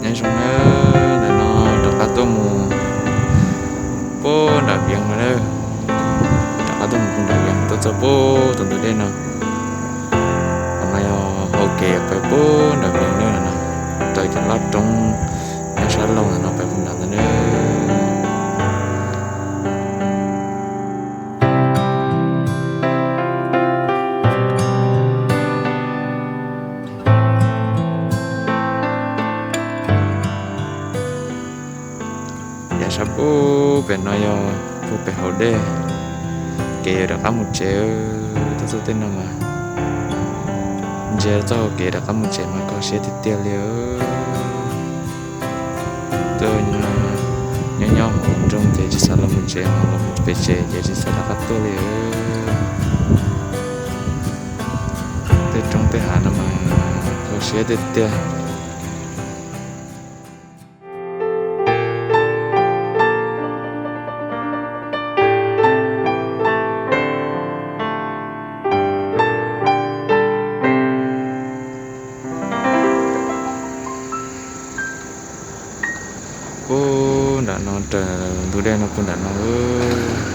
Nyob zoo nawb, ntawm no rov qab tuaj mus puag nram Vias no na, rov qab tuaj mus puag nram Vias, tuaj txog puag tus ntug dej no. Qhov no yog hau kev pais puag nram Vias na, no raws cov loj roob nyob sab laug ntawm no pais puag nram ntawd na. Yav sab puag pem no yog puag pem hauv dej, kev yuav rov qab mus tsev. Tuaj txog tej no mas ntsia txoj hau kev rov qab mus tsev mas kho siab tiag tiag li. Tuaj nyob nyob hauv nroog ces tsis xav los mus tsev, ho los mus pem tsev ces tsis xav rov qab tuaj li. Tej roob tej hav no mas kho siab tiag tiag. Puag nram no, raws ntug dej no puag nram no lauj.